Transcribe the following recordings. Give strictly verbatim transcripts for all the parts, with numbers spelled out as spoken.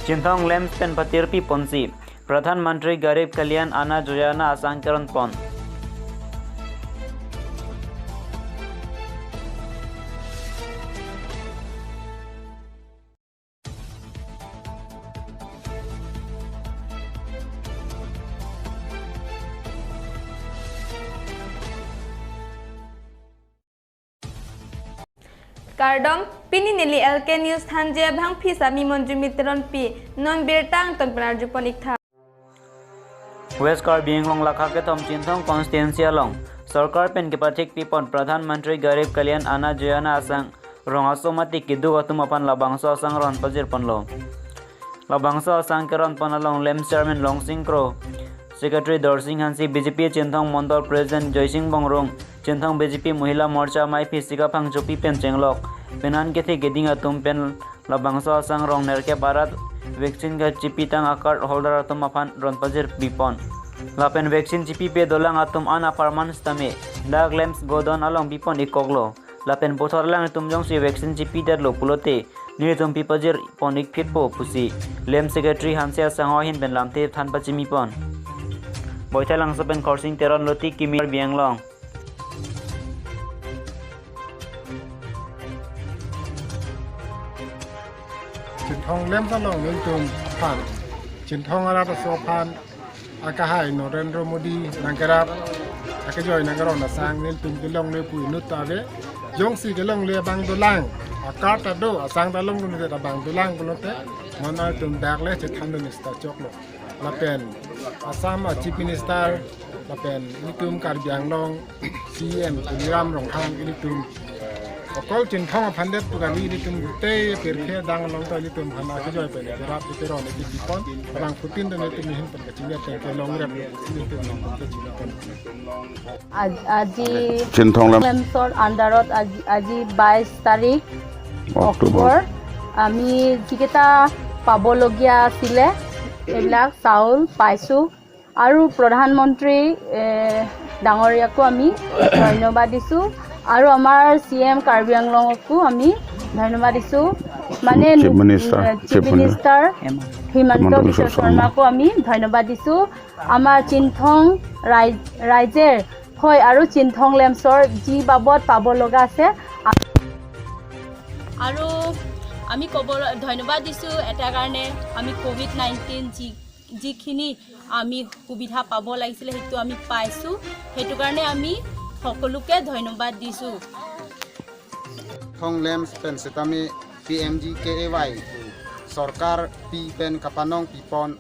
Chinthong LAMPS pen patirpi ponsi Pradhan Mantri Garib Kalyan Anna Yojana asang keron pon. Kardom, pini neli L K News thanji abangpi sami Monjumi Teronpi, non birta angton pen arjupon iktha. West Karbi Anglong lakha kethom Chinthong constituency along sorkar pen kepathik pipon Pradhan Mantri Garib Kalyan Anna Yojana asang rong aso mati keduk atum aphan labangso asang ron pajir ponlo. Labangso asang keron pon along LAMPS chairman Longsing Kro, secretary Dorsing Hanse, B J P Chinthong Mondol president Joysing Bongrung, Chinthong B J P Mohila Morcha amei Phisika Phangchopi pen chenglok, penang kethe keding atum pen labangso asang rong nerkep arat vaccine kachipitang a-card holder atum aphan ron pajir pipon. Lapen vaccine chipipe dolang atum an apharman sitame dak LAMPS godown along pipon ikkoklo. Lapen puthot alangtum jongsi vaccine chipidetlo pulote nelitum pipajir pon ikphitpo pusi LAMPS secretary Hanse asangho ahin pen lamthe than pachimipon. Baithalangso pen Khorsing Teron, Loti Kimi, Karbi Anglong. Chinthong LAMPS along nelitum aphan, Chinthong arat aso aphan akehai Narendra Modi nangkerap akejoi nangkeron asang nelitum kelongle pu inut ta ave. Jongsi kelongle abang dolang, a-card ta do, asang ta longdunde abang dolang pulote, non nelitum dak le chethandun sita choklo. Lapen Assam a Chief Minister, lapen ilitum Karbi Anglong C E M Tuliram Ronghang, ilitum okol Chinthong aphan det pu kali, ilitum gutei pirthe adang along ta ilitum aphan akejoi pen kerap iteron iti pipon, abangphutin ta nelitum ahin pen kachingjat pen kelongrep ilitum ahin pen kachingjat pen. আজ- আজি Chinthong LAMPS LAMPSৰ আণ্ডাৰত আজি আজি বাইছ তাৰিখ অক্টোবৰ। অক্টোবৰ। আমি যিকেইটা পাবলগীয়া আছিলে, এইবিলাক চাউল পাইছোঁ আৰু প্ৰধানমন্ত্ৰী, এ, ডাঙৰীয়াকো আমি ধন্যবাদ দিছোঁ আৰু আমাৰ চি এম কাৰ্বি আংলঙকো আমি ধন্যবাদ দিছোঁ। মানে চিফ মিনিষ্টাৰ, এ, চিফ চিফ মিনিষ্টাৰ হিমন্ত হিমন্ত বিশ্ব বিশ্ব শৰ্মা। শৰ্মাকো আমি ধন্যবাদ দিছোঁ। আমাৰ চিনথং ৰাইজ- ৰাইজে হয় আৰু চিনথং লেম্পছৰ যি বাবদ পাব লগা আছে। আৰু আমি ক'ব ধন্যবাদ দিছোঁ এটা কাৰণে, আমি ক'ভিড নাইণ্টিন যি যিখিনি আমি সুবিধা পাব লাগিছিলে সেইটো আমি পাইছোঁ, সেইটো কাৰণে আমি সকলোকে ধন্যবাদ দিছোঁ। Thong lamps pen setame P M G K A Y sorkar pi pen kapanong pipon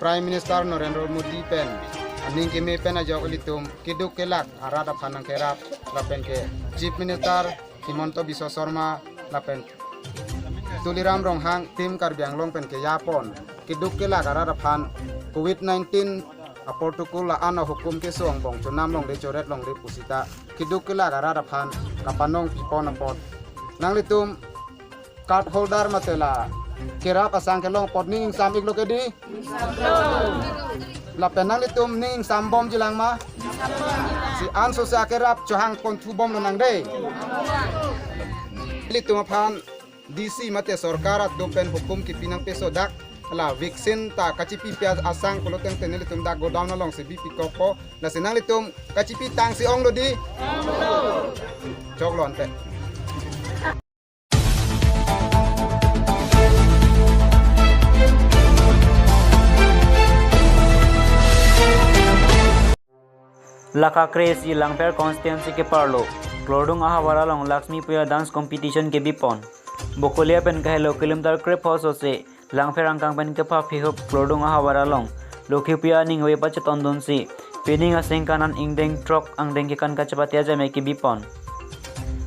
Prime Minister Narendra Modi pen aning keme pen ajok ilitum keduk kelak arat aphan nangkerap lapen ke Chief Minister Himanta Biswa Sarma lapen Tuliram Ronghang team Karbi Anglong pen keyapon keduk kelak arat aphan covid nineteen apor tuku la-an ahukum keso angbong chonam longle choret longle pusita keduk kelak arat aphan kapanong pipon apot nanglitum card holder mate la kerap asang kelong apot ning ingsam iklo ke dei? Lapen nanglitum ning ingsam bomji lang ma? Si anso sa kerap chohang konthu bomlo nang dei. Ilitum aphan D C mate sorkar atum pen hukum kipi nangpeso dak la vaccine ta kachipipe asang pulo tangte nelitum dak godown alongsi bipikokpo. Lasi nanglitum kachipitangsi onglo dei? Choklo ante. Lakha kre-isi Langpher constituency keparlo Klordung ahavar along Laxmi Puja dance competition kebipon. Bokolia pen kahelo kilometer krepho sose Langpher angkang pen kepha phihup Klordung ahavar along Lokhi Puja aningve pachetongdunsi pining asengkan an ingdeng throk angdeng kekan kachepate ajame kebipon.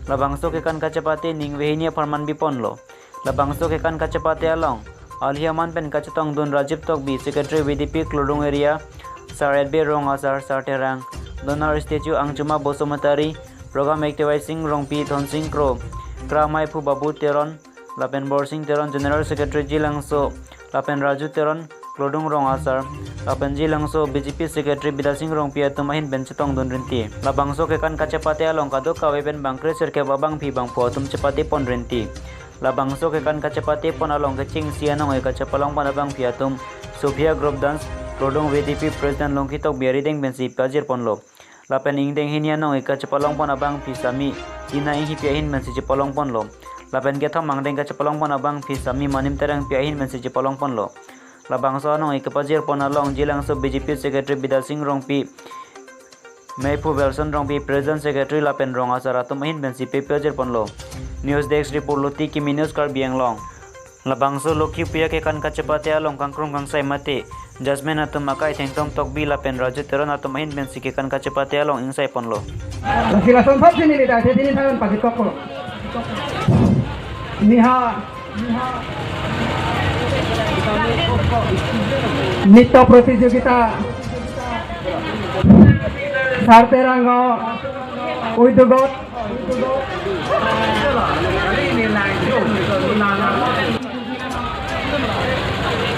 Labangso kekan kachepate ningve hini apharman biponlo. Labangso kekan kachepate along alhi aman pen kachetongdun Rajiv Tokbi, Secretary V D P Klordung Area, Sar Edbe Rong asar, Sar Terang, Donor Statue Angchuma Basumatary, Program Activity Sing Rongpi, Thonsing Kro, Kra Maiphu Babu Teron, lapen Borsing Teron, General Secretary Jilangso, lapen Raju Teron, Klodung Rong asar, lapen Jilangso B J P Secretary Bidasing Rongpi atum ahin pen chetongdun rinti. Labangso kekan kachepate along kadokave pen bang kre sirkep abangpi bangpho atum chepatepon rinti. Labangso kekan kachepate pon along kechengsi anong-e kachepalong pon abangpi atum Sophia Group Dance, Kordong V D P President Longki Tokbi arideng pensi pajir ponlo. Lapen ingdeng hini anong-e kachepalong pon abangpi sami Tina Enghipi ahin pensi chepalong ponlo. Lapen kethom angdeng kachepalong pon abangpi sami Manim Terangpi ahin pensi chepalong ponlo. Labangso anong-e kepajir pon along Jilangso B J P Secretary Bidya Sing Rongpi, Meiphu Wilson Rongpi, President Secretary lapen rong asar atum ahin pensi pepajir ponlo. News Desk Report, Luti Kimi News, Karbi Anglong. Labangso Lokhi Puja kekan kachepate along kangkrung kangsai mate Jasmine atum akai Thengtom Tokbi lapen Raju Teron atum ahin pensi kekan kachepate along ingsai ponlo. Lasi lason thap sini nita, sini tharan pagi toko. Niha nitto protijogita, sarteranggo uidugot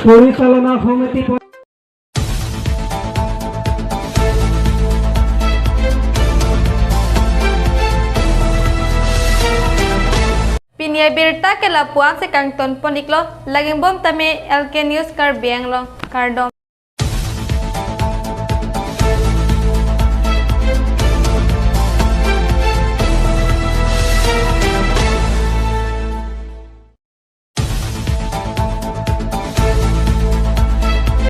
porichalona somiti po- Pini abirta ke lapu-an si kangton pon iklo, laging bom tame L K News Karbi Anglong, kardom.